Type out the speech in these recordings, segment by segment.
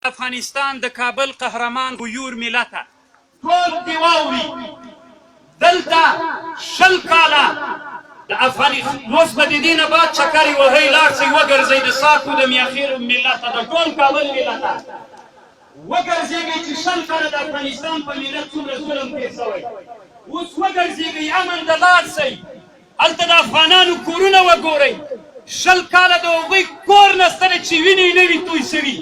افغانستان د کابل قهرمان غیور ملته! ټول دې واوري دلته 20 کاله د افغاني اوس به د دې نه بعد چکرې وهئ، لاړ شئ وګرځئ د ساکو د میاخېلو ملته، د ټول کابل ملته وګرځېږئ چې 20 کاله د افغانستان په ملت څومره ظلم تېر شوی. اوس وګرځېږئ، امن ته لاړ شئ، هلته د افغانانو کورونه وګورئ، 20 کاله د هغوی کور نشته دی چې وینې یې نه وي توی شوي،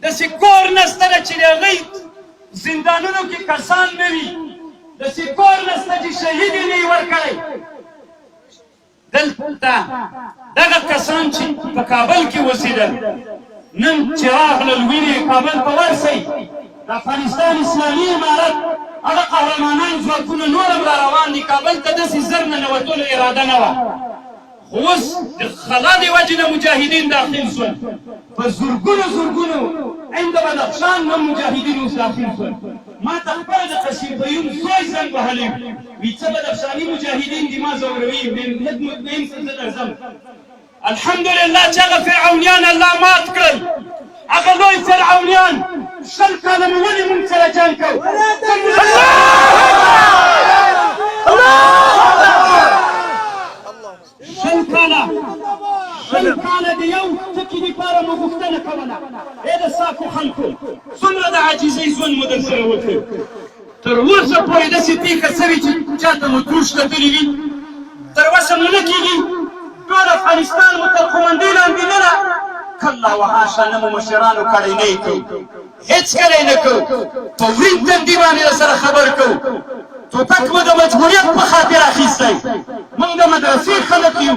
داسې کور نشته دی چې د هغوی زندانونو کې کسان نه وي، داسې کور نشته چې شهید یې نه وي ورکړی. دلته دغه کسان چې په کابل کې اوسېدل، نن چې راغلل وینې یې کابل ته ورسئ، د افغانستان اسلامي امارت هغه قهرمانان ځواکونه نور هم را روان دي، کابل ته داسې زر ننوتلو اراده نه وه، خو اوس د خلا د وجې نه مجاهدین داخل شول، په زرګونو زرګونو ان د بدخشان نه مجاهدین اوس داخل شول. ما ته خپله د قسیم قیوم زوی زنګ وهلی وي، څه بدخشاني مجاهدین دي ما ځوروي، ویم لږ مطمئن شه زه درځم. الحمدلله چې هغه فرعونیان الله مات کړل، هغه لوی فرعونیان. 20 کاله مو ولې مونږ سره جنګ کو؟ 20 کاله، 20 کاله د یو ټکي لپاره مو غوښتنه کوله. ای د ساکو خلکو، څومره د عاجزۍ ژوند مو درسره وکړ؟ تر اوسه پورې داسې پېښه سوې چې چاته مو تروش کتلي وي؟ تر اوسه مو نه کېږي. ټول افغانستان مو تر قومندې لاندې نه ده؟ کلا وحاشا، نه مو مشرانو کړی، نه یې کوو، هېڅکله یې نه کوو. په ورین تندي باندې درسره خبر کوو. ټوپک مو د مجبوریت په خاطر اخیستی. موږ د مدرسې خلک یو،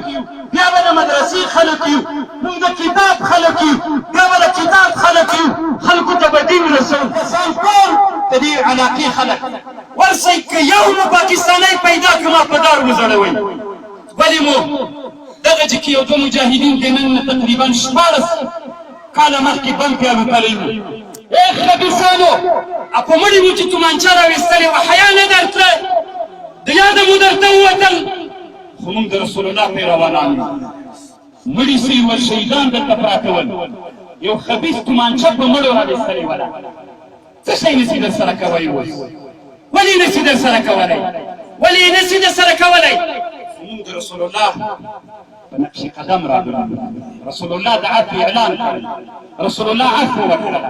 بیا به د مدرسې خلک یو. موږ د کتاب خلک یو، بیا به د کتاب خلک یو. خلکو ته به دین رسوو. کسان ټول د دې علاقې خلک ورسئ، که یو مو پاکستانی پیدا کړ ما په دار وځړوئ. ولې مو دغه چې کې یو دوه مجاهدین د نن نه تقریبا 16 کاله مخکې بم پې الوتلی وو؟ ای خبیثانو، په مړي مو چې تومانچه راویستلې وه، حیا نه درتله، د یاده مو درته ووتل. خو موږ د رسول الله پیروانان یو. مړي سي ول، شهیدان دلته پراته ول، یو خبیث تومانچه په مړو راویستلې وله. څه شی نسی در سره کوی؟ اوس ولې نسی در سره کولی؟ ولې نسی در سره کولی؟ موږ د رسول الله په نقش قدم راغلو. رسول الله د عفو اعلان کړی، رسول الله عفو وکړه.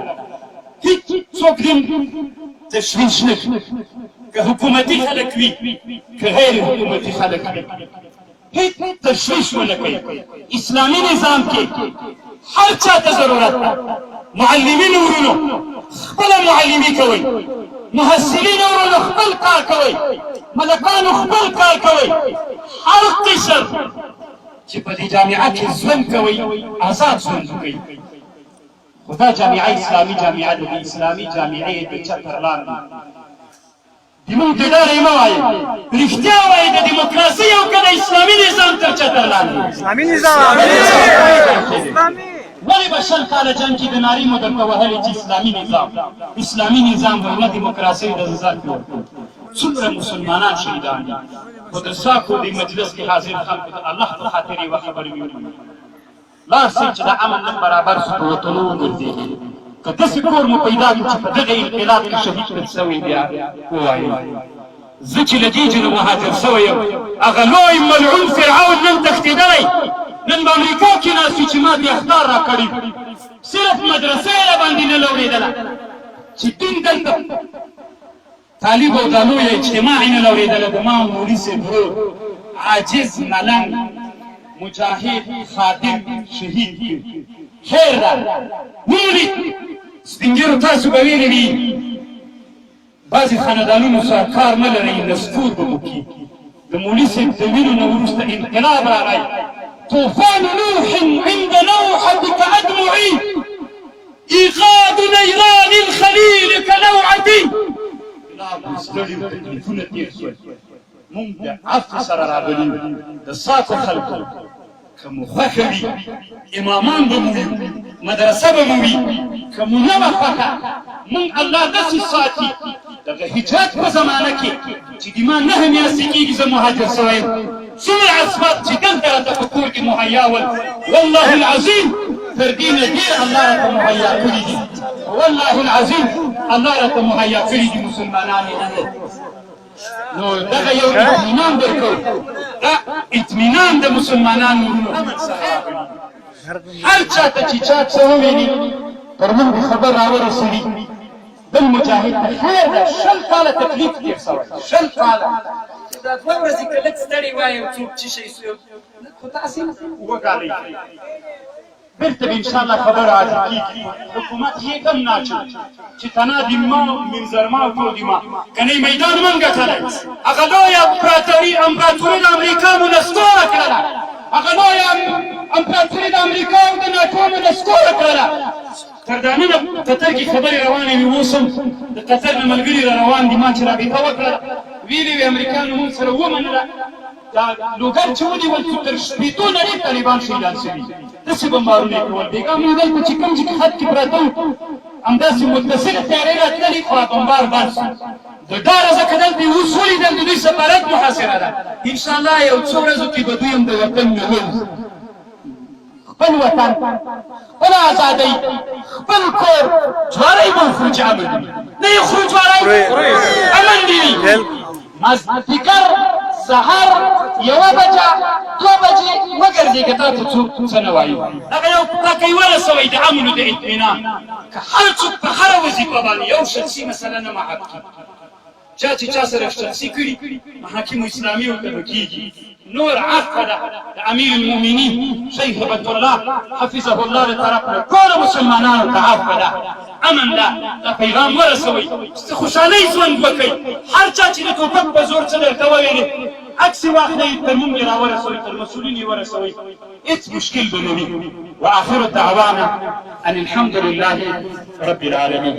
هیڅ څوک دې تشویش نه کړي، که حکومتي خلک وي که غیر حکومتي خلک وي، هیڅ تشویش ونه کوي. اسلامي نظام کې هر چا ته ضرورت ده. معلمین ورونو خپله معلمي کوئ، محصلین ورونو خپل کار کوئ، ملکانو خپل کار کوئ. هر قشر چې په دې جامعه کې ژوند کوئ، آزاد ژوند وکړئ. خو دا جامعه اسلامي جامعه ده، د اسلامي جامعې د چتر لاندې د موږ د ډلې مه وایئ، رښتیا وایئ، د دیموکراسۍ او که د اسلامي نظام تر چتر لاندې؟ اسلامي نظام. ولې به 20 کاله جنګ کې د نارې مو درته وهلې چې اسلامي نظام، اسلامي نظام وایي، نه دیموکراسۍ د زړه کې ورکړو؟ څومره مسلمانان شهیدان دي. خو د ساکو دې مجلس کې حاضر خلکو د الله په خاطر یوه خبره مې ومني. لاړ شئ چې د امن نن برابر شو، په وطنو وګرځېږئ. که داسې کور مو پیدا کړ چې په دغه انقلاب کې شهید کړل شوی، بیا ووایئ. زه چې له دې جنه مهاجر شوی یم، هغه لوی ملعون فرعون نن تښتېدلی، نن به امریکا کې ناست وي چې ما دې اخطار راکړی. صرف مدرسه یې راباندې نه لورېدله چې دین دلته طالب او دا لویه اجتماع یې نه لورېدله. د ما او مولوي صاحب ورور عاجز ملنګ مجاهد خادم شهید کړ. خیر ده، ومو لید. سپینږیرو تاسو به ویلي وي، بعضې خاندانونو سره کار مه لرئ، نسکور به مو کړي. د مولوي صاحب د وینو نه وروسته انقلاب راغی. طوفان نوح عند نوحتك ادمعي، ایقاد نیران الخلیل کنوعتي. انقلاب و، ستړي او تکلیفونه تېر شول. مونږ د عفو سره راغلي یو. د ساکو خلکو که مو خوښه وي، امامان به مو یو، مدرسه به مو وي. که مو نه وه خوښه، مونږ الله داسې ساتي. دغه هجرت په زمانه کې چې د ما 9 میاشتې کېږي زه مهاجر شوی یم، څومره اسباب چې دلته راته په کور کې مهیا ول، والله العظیم تر دې نه ډېر الله راته مهیا کړي دي. والله العظیم الله راته مهیا کړي دي مسلمانانو. نو دغه یو اطمینان درکو، دا اطمینان د مسلمانانو ورونو هر چاته چې چا څه وویلي تر موږ دې خبر راورسوي. بل مجاهد ته خیر ده، 20 کاله تکلیف تېر شوی، 20 کاله. چې دا دوه ورځې که لږ ستړي وای او څوک چې شي خو تاسې وګالئ، بیرته به انشاءالله خبره عادي کېږي. حکومت یې کم نه اچوي چې تنا دي ما منظرما او ټول دي ما، که نه میدان مونږ ګټلی. هغه لویه امپراتوري د امریکا مو نسکوره کړله، هغه لویه امپراتوري د امریکا او د ناټو مو نسکوره کړله. تر دا ننه قطر کې خبرې روانې وي، اوس هم د قطر نه ملګري را روان دي. ما چې رابطه وکړه ویلې وې امریکایانو مونږ سره ومنله، دا لوګر چې ونیول شو تر 60 نه ډېر طالبان شهیدان شوي، داسې بمبارونه یې کول. بېګا مونږ دلته چې کوم ځای کې خط کې پراته وو همداسې متصلې طیارې راتللې، خو بمبار بند شو د ډاره، ځکه دلته یې اوس ولیدل د دوی سفارت محاصره ده. انشاءالله یو څو ورځو کې به دوی هم د وطن نه ووځي. خپل وطن، خپل ازادۍ، خپل کور، جواری به وخورو چې امن وي، نه یې خورو جواری، امن دې وي. مازدیګر سهار 1 بجه 2 بجې وګرځې که تا ته څوک څه نه وایي، هغه یو ټکی ورسوئ د امن او د اطمینان. که هر څوک په هره وظیفه باندې یو شخصي مسله نه معاف کړي، چا چې چا سره شخصي کړي محاکمو اسلامي ورته به کېږي. نور عفو ده د امیر المؤمنین شیخ هبت الله حفظه الله د طرف نه ټولو مسلمانانو ته عفو ده، امن ده. دا پیغام ورسوئ چې خوشحالۍ ژوند وکړئ. هر چا چې د ټوپک په زور څه درته وویلې عکس یې واخلئ، تر موږ یې راورسوئ، تر مسؤلین یې ورسوئ، هېڅ مشکل به نه وي. وآخر دعوانا ان الحمد لله رب العالمین.